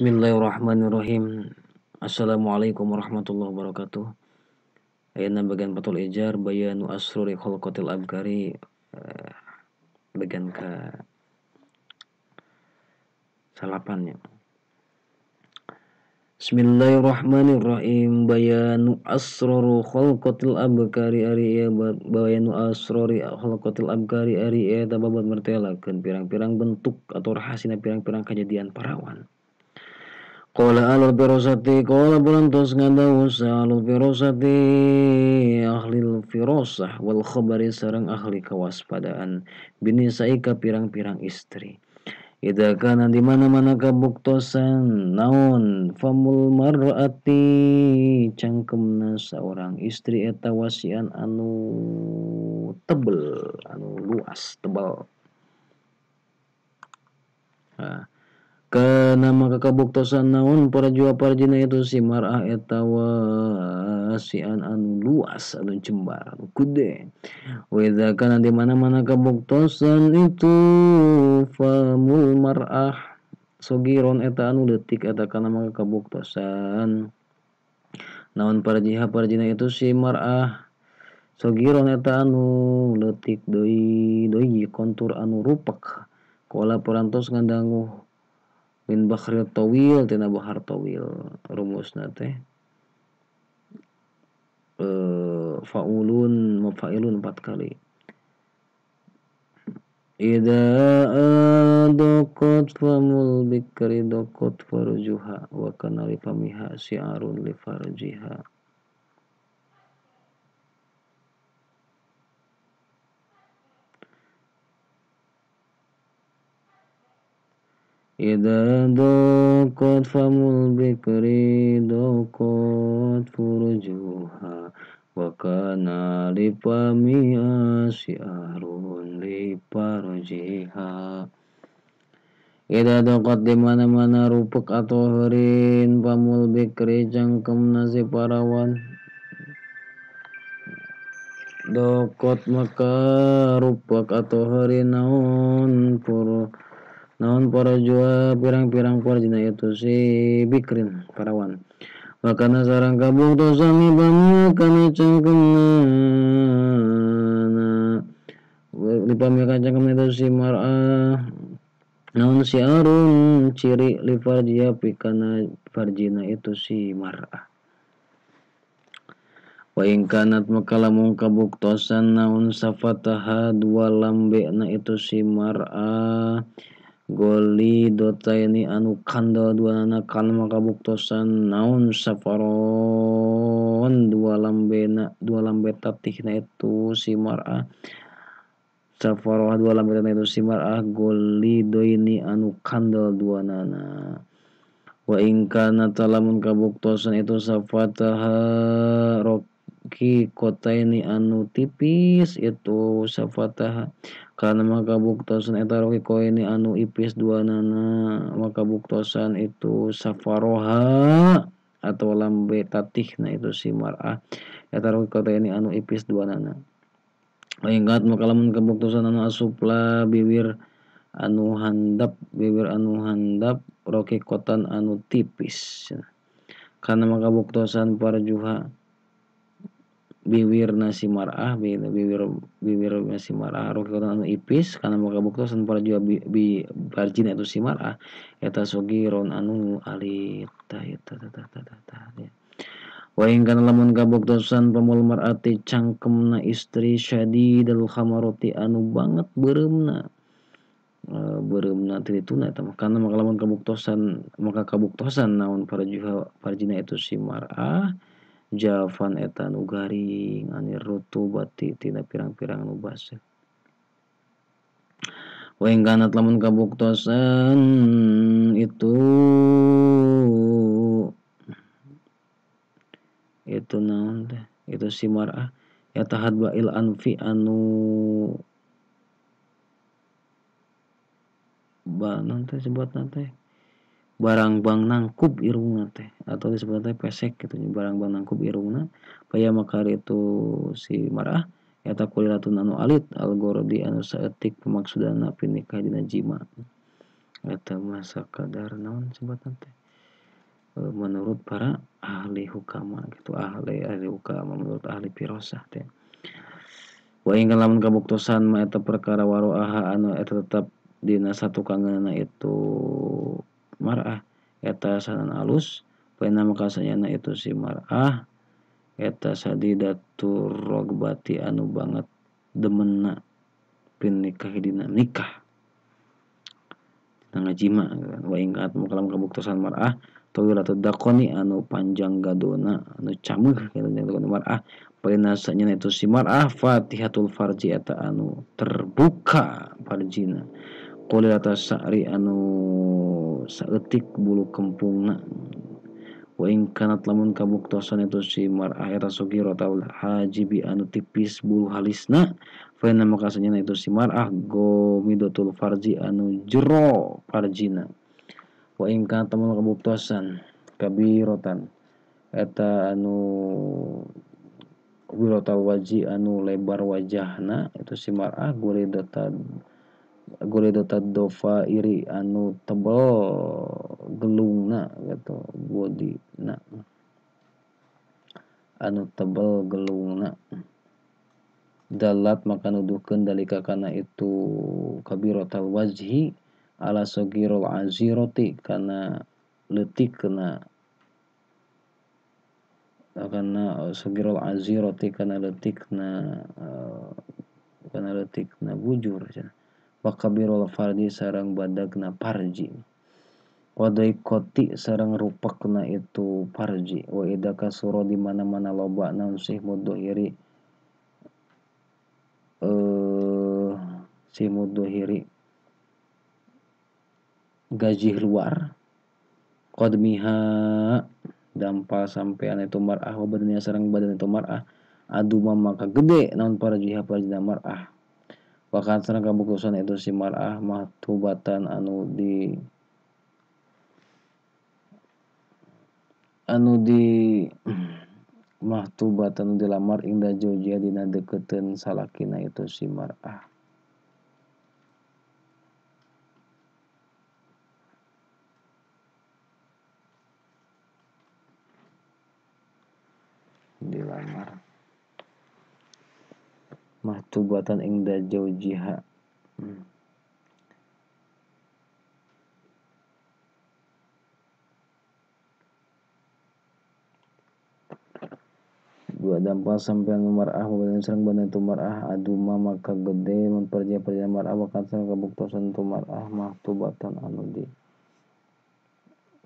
Bismillahirrahmanirrahim. Assalamualaikum warahmatullahi wabarakatuh. Ayeuna bagian patul ijar bayanu asruri khalqatil abkari, bagian ke salapannya. Bismillahirrahmanirrahim. Bayanu asraru khalqatil abkari ari bayanu asrori khalqatil abkari ari eta babat mertelakeun pirang-pirang bentuk atau rahasina pirang-pirang kejadian parawan. Qala alul firasati qala bulantos ngadawu alul firasati ahlil firasah wal khabari sareng ahli kewaspadaan binisaika pirang-pirang istri. Idza kana di mana-mana kabuktosan naon famul mar'ati cangkemna saorang istri eta wasian anu tebel anu luas tebal. Nah, kana maka kabuktosan naon para jua parjina itu si mar'ah eta wasian anu luas anu jembar anu gede. Wa idza kana di mana-mana kabuktosan itu famul mar'ah sogiron eta anu leutik eta kana maka kabuktosan naon parjiha parjina itu si mar'ah sogiron eta anu leutik deui deui kontur anu rupak kola perantos ngadangu min bahril tawil tina bahar tawil rumusna teh faulun mafailun 4 kali. Idza adaqat famul bikri daqat farjuha wa kana li famiha si'arun li farjiha. Idza daqat famul bikri daqat furujuha wa kana li famiha si'arun li farjiha. Idza daqat di mana-mana rupek atau heurin famul bikri cangkemna si parawan daqat maka rupek atau heurin naon puru naon para jua pirang-pirang parjina itu si bikrin parawan. Makana sarang kabuktosan lipamia kana cangkemna lipamia kana cangkemna itu si mar'ah naon si arun ciri lifarjia pikana farjina itu si mar'ah. Wa in kanat maka lamun kabuktosan naon safataha dua lambena itu si mar'ah goli dota ini anu kandal dua nana kan maka buktosan naon safaron dua lambena dua lambe tatihna itu si mar'ah safaroh dua lambe tatihna itu si mar'ah goli doini anu kandal dua nana. Wa in kana talamun kabuktosan itu safataha roki kota ini anu tipis itu safataha karena maka buktosan eta roki ini anu ipis dua nana maka buktosan itu safaroha atau lambe tatihna itu si mar'ah eta roki kota ini anu ipis dua nana. Ingat maka lamun kabuktosan anu asupla bibir anu handap roki kotan anu tipis karena maka buktosan parjuha bibir nasi mar'ah bibir nasi mar'ah roki kotan anu ipis karena maka buktosan parjuha bi parjina itu si mar'ah eta sogiron anu alit ta eta ta ta ta ta. Wa in kana lamun kabuktosan pamul mar'ati cangkemna istri syadidal khamarati anu banget beureumna beureumna tituna eta mah karena maka lamun kabuktosan maka kabuktosan naon parjuha parjina itu si mar'ah jafan eta nu garing anir rutubati tina pirang-pirang nu baseuh. Wa in kanat lamun kabuktosan itu naon teh itu si mar'ah eta hadbail anfi anu ba naon teh sebutna teh barang bang nangkup irungna teh atau disebut teh pesek gitu barang bang nangkup irungna paya makar itu si mar'ah eta kulilatun anu alit algorodi anu saeutik pemaksudana pinikah dina jima eta masa kadar naon sebutan teh. Menurut para ahli hukama gitu, ahli hukama menurut ahli firasah teh. Wa ing lamun kabuktosan ma eta perkara waroaha anu eta tetep dina satukangeunana itu mar'ah eta sanan alus paina maka sanyana itu si mar'ah eta sadidatur rogbati anu banget demenna pin nikah dina nikah dina ngajima. Wa ing maka lamun kabuktosan mar'ah tawilatud daqoni anu panjang gadona anu cameuh kitu mar'ah paina sanyana itu si mar'ah fatihatul farji eta anu terbuka farjina qulilata sa'ri anu saeutik bulu kempungna. Wa in kanat lamun kabuktosan itu si mar'ah eta sugiratul hajibi anu tipis bulu halisna faina maka sanyana itu si mar'ah gomidotul farji anu jero farjina. Wa in kanat lamun kabuktosan kabirotan eta anu wirotal waji anu lebar wajahna itu si mar'ah guridota dofa iri anu tebel gelungna gitu bodina anu tebel gelungna dalat maka nuduhkeun dalika kana itu kabirotal wajhi ala sogirul aziroti kana leutik kana sogirul aziroti kana leutikna bujur cenah. Wa kabirul farji sareng badagna parji wa daikoti sareng rupekna itu parji. Wa idza kasura di mana-mana loba naon sih mudhiri si mudhiri gaji luar qadmiha dampal sampean itu mar'ah wa badannya sareng badan itu mar'ah aduma maka gede naon parjiha parjina mar'ah. Bahkan sareng kabuktosan itu si mar'ah mahtubatan anu di mahtubatan dilamar inda jaujiha dina deketeun salakina itu si mar'ah. Dilamar mahtubatan ingda jaujiha. Dua dampal sampean mar'ah badan sareng badan itu mar'ah aduma maka gede mun parja-parja mar'ah bakal sareng kabuktosan tu mar'ah mahtubatan anu di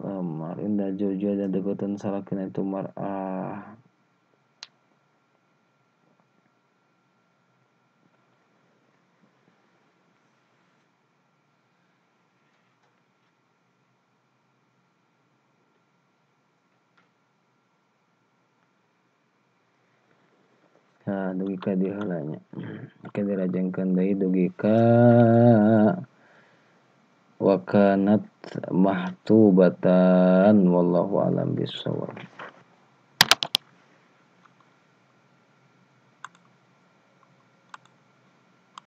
lamar inda jaujiha dan deketan salakina itu mar'ah. Nah, dugi ka dieu heula nya. Ka dirajengkeun deui dugi ka wa kanat mahtubatan wallahu alam bissawab.